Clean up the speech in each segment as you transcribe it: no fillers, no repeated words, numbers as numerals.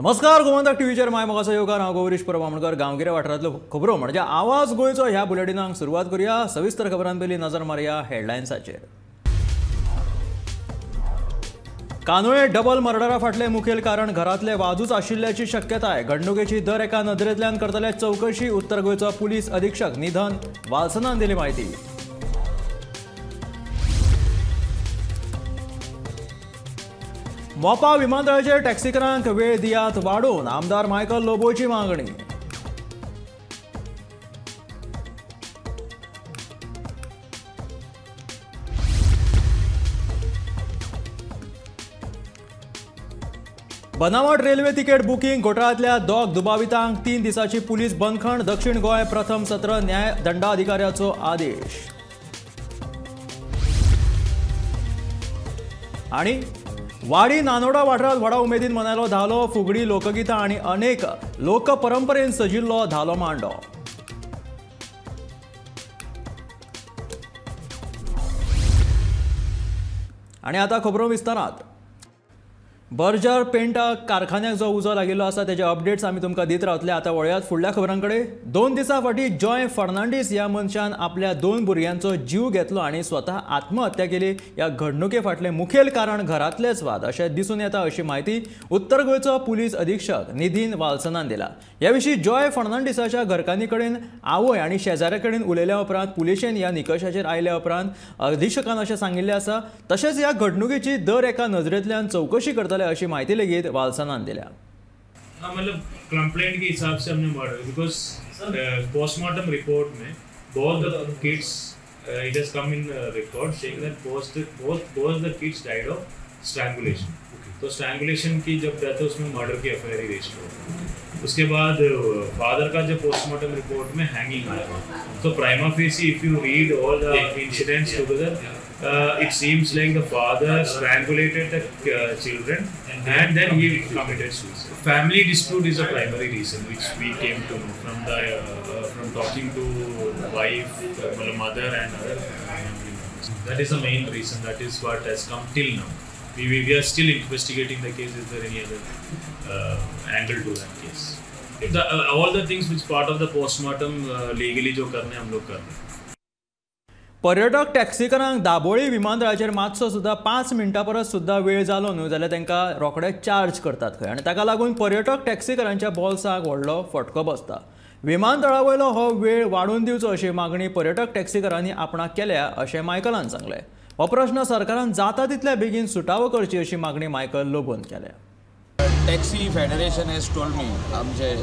नमस्कार, गोमंतक टीव्हीचेर my मोगाचो योगार. हांव गौरीश परब आमोणकर. गांवगिऱ्या वाठारांतल्यो खबरो म्हणजे आवाज गोंयचो ह्या बुलेटिनाक सुरवात करूया. सविस्तर खबरां पयलीं नजर मारया हेडलायन्साचेर. कानोळे डबल मर्डरा फाटलें मुखेल कारण घरांतले वाजूच आशिल्ल्याची शक्यताय. घडणुकेची दर एका नदरेंतल्यान करतले चवकशी. उत्तर गोंयचो पुलीस अधीक्षक निधन वाल्सनान दिली म्हायती. मोपा विमानतळाचेर टॅक्सीकारांक वेळ दियात वाडोवन आमदार मायकल लोबोची मागणी. बनावट रेल्वे तिकेट बुकींग घोटाळ्यांतल्या दोग दुबावितांक 3 दिसांची पुलीस बंदखण. दक्षिण गोंय प्रथम सत्र न्याय दंडाधिकाऱ्याचो आदेश. आणि वाडी नानोडा वाठारांत व्हडा उमेदीन मनयलो धालो. फुगडी, लोकगितां आनी अनेक लोकपरंपरेन सजिल्लो धालो मांडो. आनी आतां खबरो विस्तारात. बर्जर पेंटा कारखान्याक जो उजो लागिल्लो आसा तेजे अपडेट्स आमी तुमकां दीत रावतले. आतां वळयात फुडल्या खबरां कडेन. 2 दिसां फाटीं जॉय फर्नांडीस ह्या मनशान आपल्या 2 भुरग्यांचो जीव घेतलो आनी स्वता आत्महत्या केली. ह्या घडणुके फाटलें मुखेल कारण घरांतलेच वाद अशें दिसून येता अशी म्हायती उत्तर गोंयचो पुलीस अधीक्षक निधीन वाल्सनान दिला. ह्या विशीं जॉय फर्नांडीसाच्या घरकान्नी कडेन, आवय आनी शेजाऱ्या कडेन उलयल्या उपरांत पुलिशेन ह्या निकशाचेर आयल्या उपरांत अधीक्षकान अशें सांगिल्लें आसा. तशेंच ह्या घडणुकेची दर एका नजरेंतल्यान चवकशी करतले अशी माहिती लेगीत वाल्सनान दिल्या. हाँ, मतलब कंप्लेंट के हिसाब से हमने मर्डर, because postmortem report में both the kids, it has come in record saying that both the kids died of strangulation. तो स्ट्रैंगुलेशन की जब डेथ है उसमें मर्डर की एफआईआर रजिस्टर होती. उसके बाद फादर का जब पोस्टमार्टम रिपोर्ट में हैंगिंग आया, तो prima facie if you read all the incidents together, it seems like the father strangulated the children and then he committed suicide. Family dispute is a primary reason which we came to know from the from talking to wife, mother and other family members. That is the main reason. That is what has come till now. We are still investigating the case. Is there any other angle to that case? The, all the things which part of the postmortem legally जो करने हम लोग कर रहे हैं. पर्यटक टॅक्सीकारांक दाबोळी विमानतळाचेर मातसो सुद्दां 5 मिनटां परस सुद्दां वेळ जालो न्हू जाल्यार तांकां रोखडे चार्ज करतात खंय, आनी ताका लागून पर्यटक टॅक्सीकारांच्या बोल्साक व्हडलो फटको बसता. विमानतळा वयलो हो वेळ वाडोवन दिवचो अशी मागणी पर्यटक टॅक्सीकारांनी आपणाक केल्या अशें मायकलान सांगलें. हो प्रश्न सरकारान जाता तितल्या बेगीन सुटावो करची अशी मागणी मायकल लोबोन केल्या. Taxi federation has told me, आमचे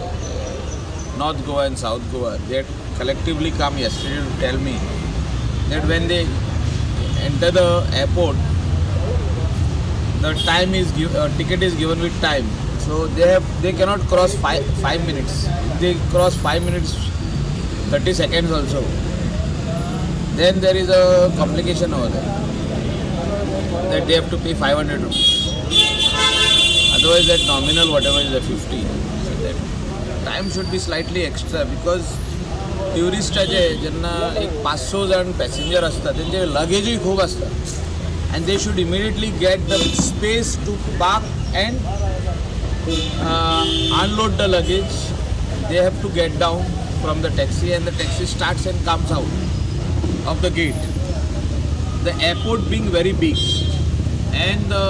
North Goa and South Goa, they collectively come yesterday to tell me that when they enter the airport, the time is ticket is given with time, so they cannot cross 5 minutes. If they cross 5 minutes 30 seconds also, then there is a complication over there that they have to pay 500 rupees. Otherwise, that nominal whatever is the 50. So that time should be slightly extra because ट्युरिस्टाचे जेन्ना एक 500 जाण passenger आसता तेंचे लगेजूय खूब आसता and they should immediately get the space to park and unload the luggage. They have to get down from the taxi and the taxi starts and comes out of the gate. The airport being very big and the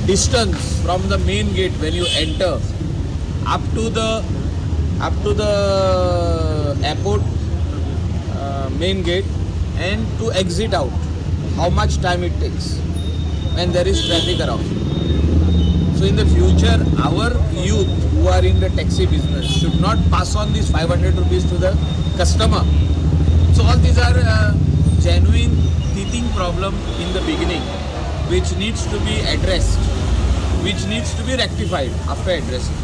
distance from the main gate when you enter up to the airport main gate and to exit out, how much time it takes when there is traffic around. So in the future, our youth who are in the taxi business should not pass on these 500 rupees to the customer. So all these are genuine teething problem in the beginning, which needs to be addressed, which needs to be rectified after addressing.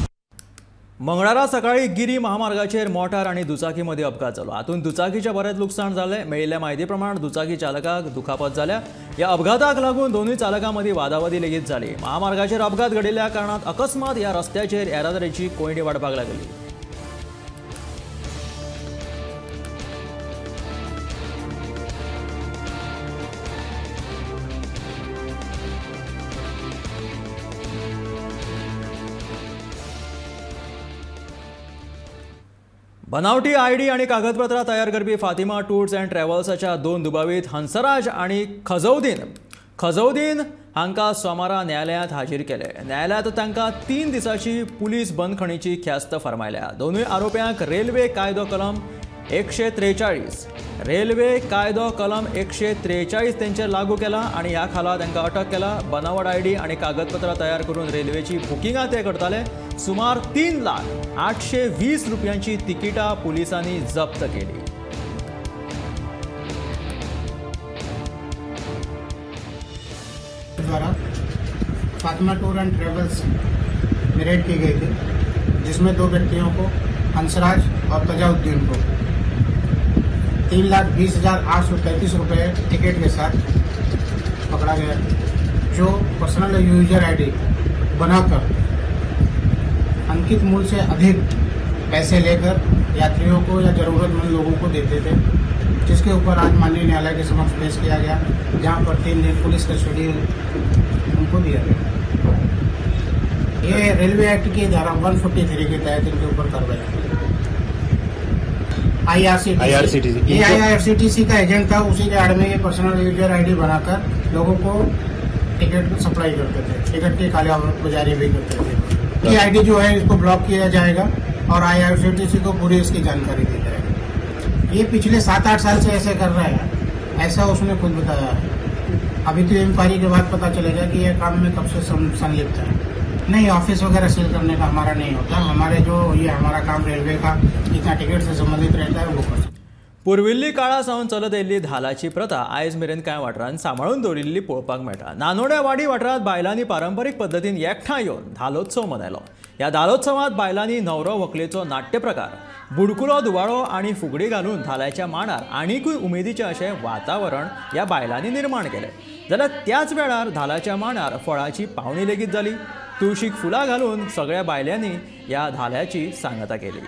मंगळारा सकाळी गिरी महामार्गाचेर मोटार आनी दुचाकी मदीं अपघात जालो. हातूंत दुचाकीचें बरेंच लुकसाण जालें. मेळिल्ल्या म्हायती प्रमाण दुचाकी चालकाक दुखापत जाल्या. ह्या अपघाताक लागून दोनूय चालकां मदीं वादावादी लेगीत जाली. महामार्गाचेर अपघात घडिल्ल्या कारणान अकस्मात ह्या रस्त्याचेर येरादारीची कोंयडी वाडपाक लागली. बनावटी आयडी आनी कागदपत्रां तयार करपी फातिमा टूर्स अँड ट्रॅव्हल्साच्या 2 दुबावीत हंसराज आनी खजौद्दीन हांकां सोमारा न्यायालयांत हाजीर केले. न्यायालयांत तांकां 3 दिसांची पुलीस बंदखणीची ख्यास्त फर्मायल्या. दोनूय आरोप्यांक रेल्वे कायदो कलम 143 रेल्वे कायदो कलम 143 तेंचेर लागू केला आनी ह्या खाला तांकां अटक केला. बनावट आयडी आनी कागदपत्रां तयार करून रेल्वेची बुकिंगां ते करताले. सुमार 3,00,820 रुपयांची तिकिटां पुलिसांनी जप्त केली. द्वारा फातिमा टूर एंड ट्रेवल्स में रेड की गई थी, जिसमें 2 व्यक्तियों को, हंसराज और तजाउद्दीन को 3,20,833 रुपये टिकट के साथ पकड़ा गया, जो पर्सनल यूजर आईडी बनाकर अंकित मूल्य से अधिक पैसे लेकर यात्रियों को या ज़रूरतमंद लोगों को देते थे, जिसके ऊपर आज माननीय न्यायालय के समक्ष पेश किया गया, जहां पर 3 दिन पुलिस कस्टडी उनको दिया गया। ये रेलवे एक्ट की धारा 143 के तहत इनके ऊपर कार्रवाई की। आईआरसीटीसी ये आईआरसीटीसी का एजेंट था, उसी के आड़ में ये पर्सनल यूजर आईडी बनाकर लोगों को टिकट सप्लाई करते थे, टिकट की काला बाजारी भी करते थे। ये आईडी जो है इसको ब्लॉक किया जाएगा और आईआरसीटीसी को पूरी इसकी जानकारी दी जाएगी। ये पिछले 7-8 साल से ऐसे कर रहा है, ऐसा उसने खुद बताया है। अभी तो इंक्वायरी के बाद पता चलेगा कि यह काम में कब से संलिप्त है। नहीं, ऑफिस वगैरह सील करने का हमारा नहीं होता। हमारे जो ये हमारा काम रेलवे का जितना टिकट से संबंधित रहता है वो कर सकते। पुर्विल्ली काळा सावन चलत आयिल्ली धालाची प्रथा आयज मेरेन कांय वाठारांत सांबाळून दवरिल्ली पळोवपाक मेळटा. नानोड्या वाडी वाठारांत बायलांनी पारंपरीक पद्दतीन एकठांय येवन धालोत्सव मनयलो. ह्या धालोत्सवांत बायलांनी न्हवरो व्हंकलेचो नाट्यप्रकार, बुडकुलो दुवाळो आनी फुगडी घालून धालाच्या मांडार आनिकूय उमेदीचें अशें वातावरण ह्या बायलांनी निर्माण केलें. जाल्यार त्याच वेळार धालाच्या मांडार फळाची पावणी लेगीत जाली. तुळशीक फुलां घालून सगळ्या बायलांनी ह्या धाल्याची सांगता केली.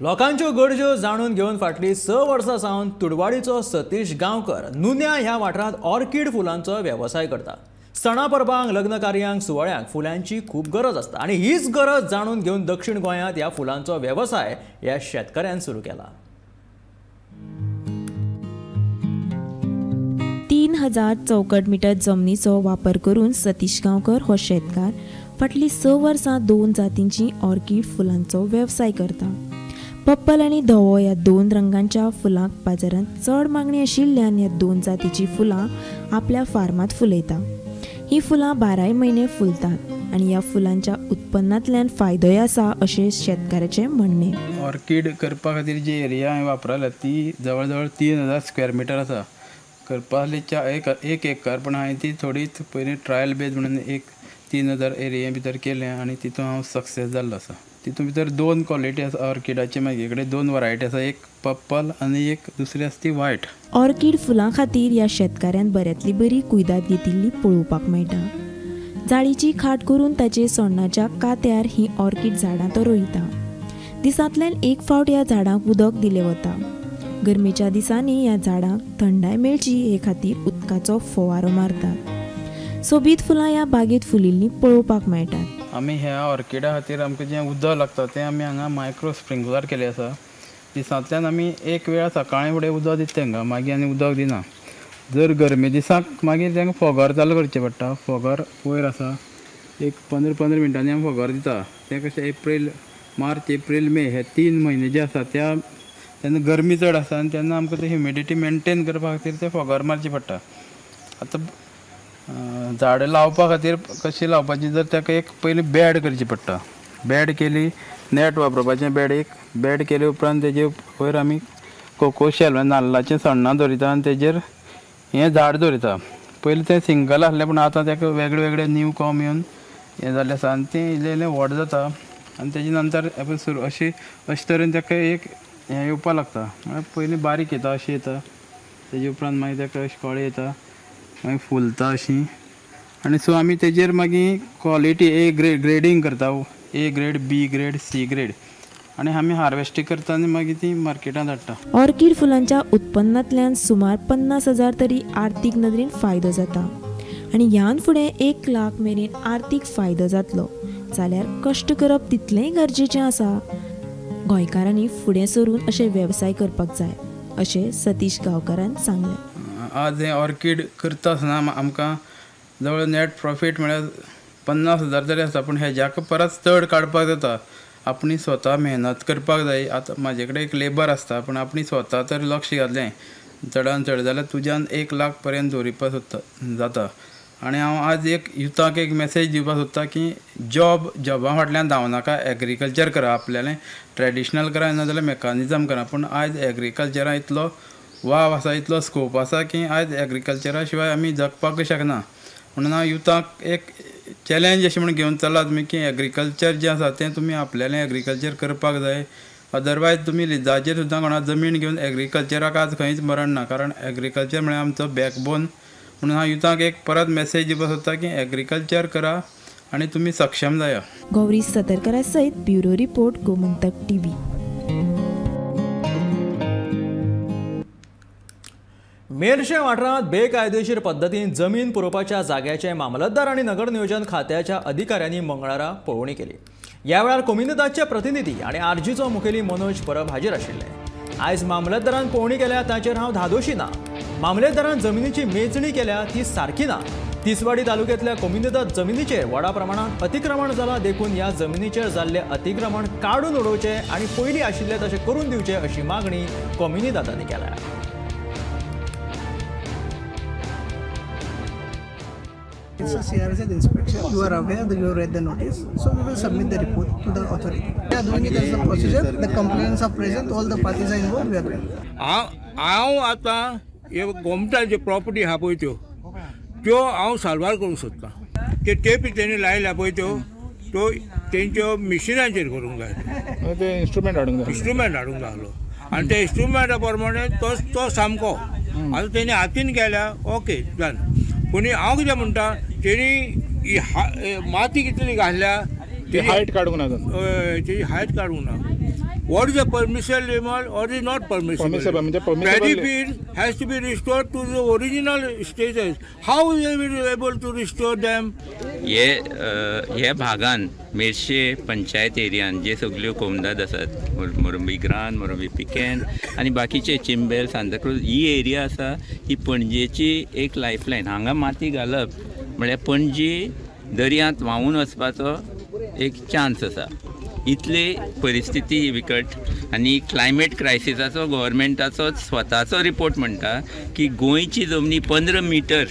लोकांच्यो गरजो जाणून घेवन फाटलीं 6 वर्सां सावन तुडवाडीचो सतीश गांवकर नुन्या ह्या वाठारांत ऑर्किड फुलांचो वेवसाय करता. सणा परबांक, लग्न कार्यांक, सुवाळ्यांक फुलांची खूब गरज आसता आनी हीच गरज जाणून घेवन दक्षिण गोंयांत ह्या फुलांचो वेवसाय ह्या शेतकऱ्यान सुरू केला. 3000 चौकट मिटर जमनीचो वापर करून सतीश गांवकर हो शेतकार फाटलीं 6 वर्सां 2 जातींची ऑर्किड फुलांचो वेवसाय करता. पर्पल आनी धवो ह्या 2 रंगांच्या फुलांक बाजारांत चड मागणी आशिल्ल्यान ह्या 2 जातीचीं फुलां आपल्या फार्मांत फुलयता. ही फुलां 12 म्हयने फुलतात आनी ह्या फुलांच्या उत्पन्नांतल्यान फायदोय आसा अशें शेतकाराचें म्हणणें. ऑर्किड करपा खातीर जी एरिया हांवें वापरल्या ती जवळ जवळ 3000 स्क्वेअर मिटर आसा. करपा आसली 1 एकर, पूण हांवें ती थोडीच पयलीं ट्रायल बेज म्हणून एक 3000 एरिये भितर केलें आनी तितून हांव सक्सेस जाल्लो आसा. तितून भितर 2 क्वॉलिटी आसा ऑर्किडाची, म्हाजे कडेन 2 वरायटी आसा, एक पर्पल आनी एक दुसरी आसा ती व्हायट. ऑर्किड फुलां खातीर ह्या शेतकाऱ्यान बऱ्यांतली बरी कुयदाद घेतिल्ली पळोवपाक मेळटा. जाळीची खाट करून ताचे सोण्णाच्या कात्यार ही ऑर्किड झाडां तो रोयता. दिसांतल्यान 1 फावट ह्या झाडांक उदक दिलें वता. गरमेच्या दिसांनी ह्या झाडांक थंडाय मेळची हे खातीर उदकाचो फवारो मारतात. सोबीत फुलां ह्या बागेंत फुलिल्लीं पळोवपाक मेळटात. आमी ह्या ऑर्किडा खातीर आमकां जें उदक लागता तें आमी हांगा मायक्रो स्प्रिंकलर केलें आसा. दिसांतल्यान आमी 1 वेळा सकाळीं फुडें उदक दिता तांकां, मागीर आनी उदक दिना. जर गरमे दिसाक मागीर तांकां फोगर चालू करचें पडटा. फोगर वयर आसा, एक 15-15 मिनटांनी आमी फोगर दिता. तें कशें एप्रील, मार्च, एप्रील, मे हे 3 म्हयने जे आसा त्या तेन्ना गरमी चड आसता आनी तेन्ना आमकां ते ह्युमिडिटी मेनटेन करपा खातीर ते फोगर मारची पडटा. आतां झाडां लावपा खातीर कशी लावपाची जर ताका एक पयलीं बेड करची पडटा. बेड केली, नेट वापरपाचें बेड, एक बेड केले उपरांत तेजे वयर आमी कोको शेल नाल्लाचें सण्णां दवरिता आनी तेजेर हें झाड दवरिता. पयलीं तें सिंगल आसलें पूण आतां ताका वेगळे वेगळे न्यू कॉम येवन हें जाल्लें आसा आनी तें इल्लें इल्लें व्हड जाता आनी तेजे नंतर सुरू अशी अशे तरेन ताका एक हें येवपाक लागता. म्हळ्यार पयलीं बारीक येता अशें येता, तेजे उपरांत मागीर ताका अशें कळे येता, मागीर फुलता अशीं. आनी सो आमी तेजेर मागीर क्वॉलिटी ए ग्रेड ग्रेडींग करता, A grade, B grade, C grade, आनी आमी हार्वेस्टिंग करता आनी मागीर ती मार्केटांत हाडटा. ऑर्किड फुलांच्या उत्पन्नांतल्यान सुमार 50,000 तरी आर्थीक नदरेन फायदो जाता आनी ह्यान फुडें 1 लाख मेरेन आर्थीक फायदो जातलो जाल्यार कश्ट करप तितलेंय गरजेचें आसा. गोंयकारांनी फुडें सरून अशे वेवसाय करपाक जाय अशें सतीश गांवकारान सांगलें. आज हें ऑर्किड करता आसतना आमकां जवळ नेट प्रॉफीट म्हळ्यार 50,000 तरी आसता, पूण हेज्याक परस चड काडपाक जाता. आपणी स्वता मेहनत करपाक जाय. आतां म्हाजे कडेन एक लेबर आसता पूण आपणी स्वता तर लक्ष घातलें चडान चड जाल्यार तुज्यान 1 लाख पर्यंत दवरिवपा सोदता जाता. आनी हांव आज एक युथाक एक मॅसेज दिवपाक सोदता की जॉबा फाटल्यान धांवनाका, एग्रीकल्चर करा, आपल्यालें ट्रेडिशनल करा ना जाल्यार मेकानिजम करा. पूण आयज एग्रीकल्चरा इतलो वाव आसा, इतलो स्कोप आसा की आयज एग्रीकल्चरा शिवाय आमी जगपाक शकना. म्हणून हांव युथाक एक चॅलेंज अशें म्हणून घेवन चलात तुमी की एग्रीकल्चर जें आसा तें तुमी आपल्यालें एग्रीकल्चर करपाक जाय. अदरवायज तुमी लिजाचेर सुद्दां कोणा जमीन घेवन एग्रीकल्चराक आज खंयच मरण ना, कारण एग्रीकल्चर म्हळ्यार आमचो बॅकबोन. म्हणून हांव युथाक एक परत मॅसेज दिवपाक सोदता की एग्रीकल्चर करा आनी तुमी सक्षम जाया. गौरी सतरकरा सयत bureau report, Gomantak TV. Merces वाठारांत बेकायदेशीर पद्दतीन जमीन पुरोवपाच्या जाग्याचे मामलतदार आनी नगर नियोजन खात्याच्या अधिकाऱ्यांनी मंगळारा पळोवणी केली. ह्या वेळार कोमिनिदादचे प्रतिनिधी आनी आरजीचो मुखेली मनोज परब हाजीर आशिल्ले. आयज मामलतदारान पळोवणी केल्या ताचेर हांव धादोशी ना. मामलेदारान जमिनीची मेजणी केल्या ती सारकी ना. तिसवाडी तालुक्यांतल्या कोमिनिदाद जमिनीचेर व्हडा प्रमाणांत अतिक्रमण जाला, देखून ह्या जमिनीचेर जाल्लें अतिक्रमण काडून उडोवचें आनी पयलीं आशिल्लें तशें करून दिवचें अशी मागणी कोमिनिदादांनी केल्या. It's a CRZ inspection. You are aware that you have read the notice, so we will submit the report to the authority. We are doing it as the procedure. The complaints are present. All the parties are involved. We are doing. हांव आतां हे गोमटाचे property आहा पळय त्यो त्यो हांव साल्वार करूंक सोदतां. ते टेपी तेणी लायल्या पळय त्यो त्यो तेंच्यो मिशिनांचेर करूंक जाय, ते इन्स्ट्रुमेंट हाडूंक जाय, इन्स्ट्रुमेंट हाडूंक जाय आसलो आनी ते इन्स्ट्रुमेंटा प्रमाणे तो तो सामको आतां तेणी हातीन केल्या ओके डन. पूण हांव कितें म्हणटा तेणी माती कितली घातल्या ती हायट काडूंक ना, तेजी हायट काडूंक ना. What is a permissible level or is not permissible? Paddy field has to be restored to the original status. How they will be able to restore them? हे भागान मेरशे पंचायत एरियान जे सगळ्यो कोमदाद आसात, मोरंबी ग्रान, मोरंबी पिकेन आनी बाकीचे चिंबेल, सांताक्रूज, ही एरिया आसा ही पणजेची एक लायफलायन. हांगा माती घालप म्हळ्यार पणजी दर्यांत व्हांवून वचपाचो एक चान्स आसा. इतली परिस्थिती ही विकट आनी क्लायमेट क्रायसिसाचो गव्हर्मेंटाचो स्वताचो रिपोर्ट म्हणटा की गोंयची जमनी 15 मिटर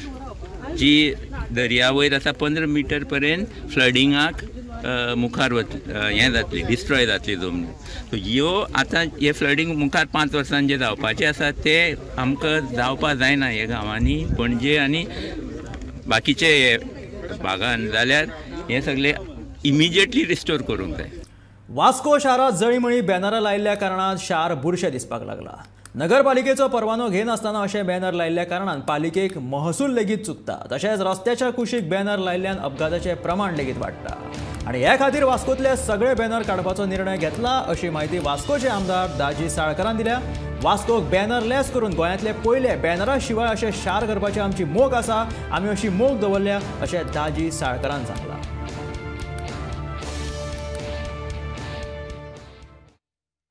जी दर्या वयर आसा 15 मिटर पर्यंत फ्लडिंगाक मुखार वत हें जातली, डिस्ट्रॉय जातली जमनी. सो ह्यो आतां हे फ्लडींग मुखार 5 वर्सां जे जावपाचें आसा ते आमकां जावपा जायना हे गांवांनी, पणजे आनी बाकीचे हे भागान, जाल्यार हें सगळें इमिजिएटली रिस्टोर करूंक जाय. वास्को शारांत जळीमळी बॅनरां लायिल्ल्या कारणान शार बुरशें दिसपाक लागला. नगरपालिकेचो परवानो घेनासतना अशें बॅनर लायिल्ल्या कारणान पालिकेक महसूल लेगीत चुकता. तशेंच रस्त्याच्या कुशीक बॅनर लायिल्ल्यान अपघाताचें प्रमाण लेगीत वाडटा आनी हे खातीर वास्कोतले सगळे बॅनर काडपाचो निर्णय घेतला अशी म्हायती वास्कोचे आमदार दाजी साळकरान दिल्या. वास्कोक बॅनरलेस करून गोंयांतले पयले बॅनरा शिवाय अशें शार करपाची आमची मोख आसा, आमी अशी मोख दवरल्या अशें दाजी साळकरान सांगलां.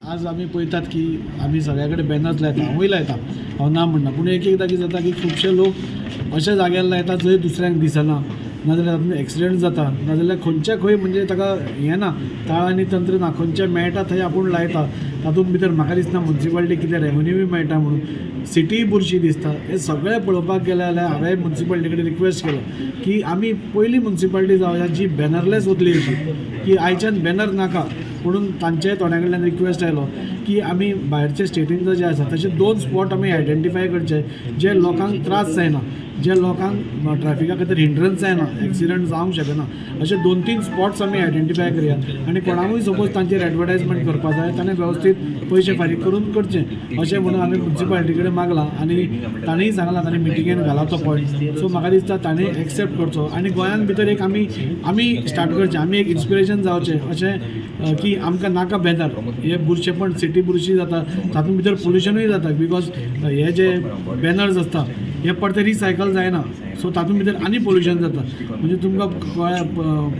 आज आमी पळयतात की आमी सगळ्या कडेन बॅनर्स लायता, हांवूय लायता, हांव ना म्हणना, पूण एक एकदां कितें जाता की खुबशे लोक अशा जाग्यार लायता जंय दुसऱ्यांक दिसना. नाजाल्यार तातूंत एक्सिडंट जाता, नाजाल्यार खंयच्या खंय म्हणजे ताका हें ना, ताळ आनी तंत्र ना, खंयच्या मेळटा थंय आपूण लायता. तातूंत भितर म्हाका दिसना मुन्सिपालिटी कितें रेवन्यूय मेळटा म्हणून, सिटीय बुरशी दिसता. हें सगळें पळोवपाक गेलें जाल्यार हांवें मुन्सिपालिटी कडेन रिक्वेस्ट केलो की आमी पयली मुन्सिपालिटी जावया जी बॅनरलेस वतली अशी, की आयच्यान बॅनर नाका. म्हणून तांच्याय तोंडा कडल्यान रिक्वेस्ट आयलो की आमी भायरचे स्टेटीन जे आसा तशे 2 स्पॉट आमी आयडेंटिफाय करचे जे लोकांक त्रास जायना, जे लोकांक ट्रॅफिका खातीर हिंड्रन्स जायना, एक्सिडंट जावंक शकना, अशे 2-3 स्पॉट्स आमी आयडेंटिफाय करया आनी कोणाकूय सपोज तांचेर एडवर्टायजमेंट करपा जाय ताणें वेवस्थीत पयशे फारीक करून करचें अशें म्हणून आमी मुन्सिपालिटी कडेन मागलां आनी ताणेंय सांगलां, ताणें मिटिंगेन घाला तो पॉयंट. सो म्हाका दिसता ताणें एक्सेप्ट करचो आनी गोंयांत भितर एक आमी आमी स्टार्ट करचें, आमी एक इन्स्पिरेशन जावचें अशें की आमकां नाका बॅनर, हे बुरशेपण सिटी बुरशी जाता, तातूंत भितर पोल्युशनूय जाता, because हे जे बॅनर्स आसता हे परते रिसायकल जायना, सो तातूंत भितर आनी पोल्युशन जाता. म्हणजे तुमकां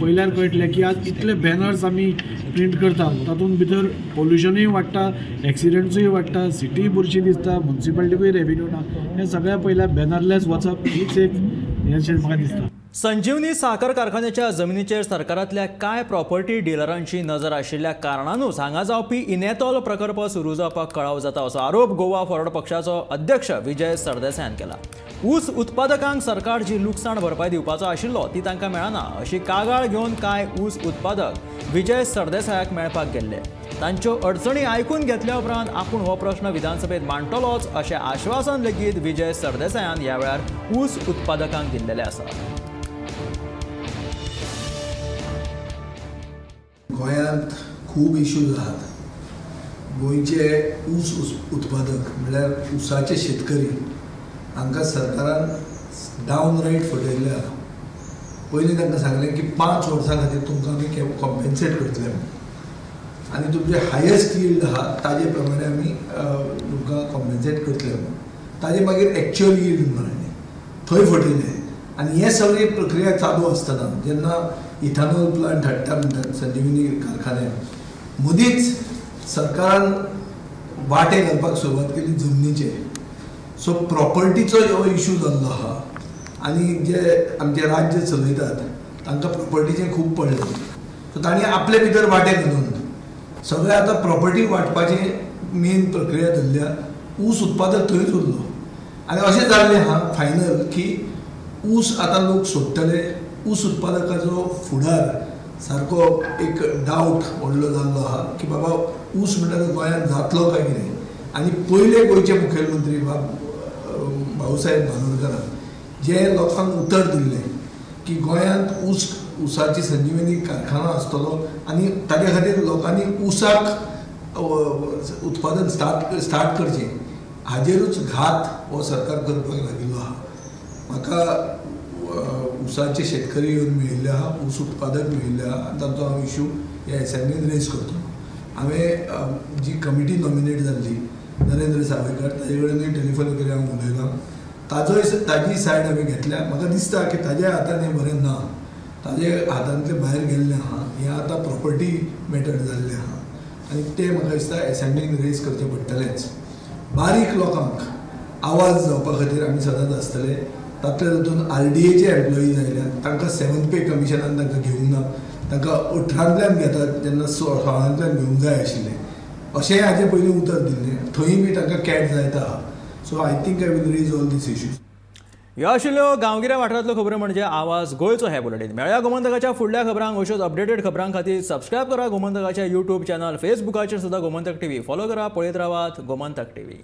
पयल्यार कळटलें की आज इतले बॅनर्स आमी प्रिंट करता, तातूंत भितर पोल्युशनूय वाडटा, एक्सिडंट्सूय वाडटा, सिटीय बुरशी दिसता, मुन्सिपालिटीकूय रेवेन्यू ना. हें सगळें पयल्यार बॅनरलेस वचप हीच एक हें म्हाका दिसता. संजीवनी साखर कारखान्याच्या जमिनीचेर सरकारांतल्या कांय प्रॉपर्टी डिलरांची नजर आशिल्ल्या कारणानूच हांगा जावपी इनेतोल प्रकल्प सुरू जावपाक कळाव जाता असो आरोप गोवा फॉरवर्ड पक्षाचो अध्यक्ष विजय सरदेसायान केला. ऊस उत्पादकांक सरकार जी लुकसाण भरपाय दिवपाचो आशिल्लो ती तांकां मेळना अशी कागाळ घेवन कांय ऊस उत्पादक विजय सरदेसायाक मेळपाक गेल्ले. तांच्यो अडचणी आयकून घेतल्या उपरांत आपूण हो प्रश्न विधानसभेत मांडटलोच अशें आश्वासन लेगीत विजय सरदेसायान ह्या वेळार ऊस उत्पादकांक दिल्लेलें आसा. गोंयांत खूब इश्यूज आहात. गोंयचे ऊस उत्पादक म्हणल्यार ऊसाचे शेतकरी हांकां सरकारान डावन रायट फटयल्ले आहा. पयलीं तांकां सांगलें की 5 वर्सां खातीर तुमकां आमी कॉम्पेन्सेट करतले म्हणून आनी तुमचे हायेस्ट यील्ड आहा ताजे प्रमाणे आमी तुमकां कॉम्पेन्सेट करतले म्हणून, ताजे मागीर एक्च्युअल यील्ड म्हणलें थंय फटयलें. आनी हे सगळी प्रक्रिया चालू आसतना जेन्ना इथेनॉल प्लांट हाडटा म्हणटात संजीवनी कारखान्यान, मदींच सरकारान वांटे घालपाक सुरवात केली जमनीचे. सो प्रॉपर्टीचो हो इशू जाल्लो आहा आनी जे आमचें राज्य चलयतात तांकां प्रॉपर्टीचें खूब पडलें. सो तांणी आपले भितर वांटे घालून सगळें आतां प्रॉपर्टी वांटपाची मेन प्रक्रिया धरल्या. ऊस उत्पादक थंयच उरलो आनी अशें जाल्लें आहा फायनल की ऊस आतां लोक सोडटले. ऊस उत्पादकाचो फुडार सारको एक डावट व्हडलो जाल्लो आहा की बाबा ऊस म्हणल्यार गोंयांत जातलो काय कितें. आनी पयले गोंयचे मुखेलमंत्री बाब भाऊसाहेब बांदोडकरान जे लोकांक उतर दिल्लें की गोंयांत ऊसाची संजीवनी कारखानो आसतलो आनी ताजे खातीर लोकांनी ऊसाक उत्पादन स्टार्ट करचें, हाजेरूच घात हो सरकार करपाक लागिल्लो आहा. म्हाका ऊसाचे शेतकरी येवन मेळिल्ले आहा, ऊस उत्पादक मेळिल्ले आहा आनी तांचो हांव इशू ह्या एसेंब्लीन रेज करतलो. हांवें जी कमिटी नॉमिनेट जाल्ली नरेंद्र सावयकर ताजे कडेनूय टेलिफोन हांव उलयलां, ताजोय ताजी सायड हांवें घेतल्या. म्हाका दिसता की ताज्या हातान हें बरें ना, ताजे हातांतलें भायर गेल्लें आहा, हें आतां प्रॉपर्टी मॅटर जाल्लें आहा आनी तें म्हाका दिसता एसेंब्लीन रेज करचें पडटलेंच. बारीक लोकांक आवाज जावपा खातीर आमी सदांच आसतले. तातूंतल्या तातूंत RDAचे एम्प्लॉईज आयल्यात तांकां 7th पे कमिशनान तांकां घेवंक ना, तांकां 18तल्यान घेतात जेन्ना 16तल्यान घेवंक जाय आशिल्लें अशेंय हाजे पयलीं उतर दिल्लें, थंय बी तांकां कॅट जायता आहा. So I think I will raise all these issues. ह्यो आशिल्ल्यो गांवगिऱ्या वाठारांतल्यो खबरो म्हणजे आवाज गोंयचो हे बुलेटीन. मेळया गोमंतकाच्या फुडल्या खबरांक. अश्योच अपडेटेड खबरां खातीर सबस्क्रायब करा गोमंतकाच्या यूट्यूब चॅनल, फेसबुकाचेर सुद्दां गोमंतक टीव्ही फॉलो करा. पळयत रावात गोमंतक टीव्ही.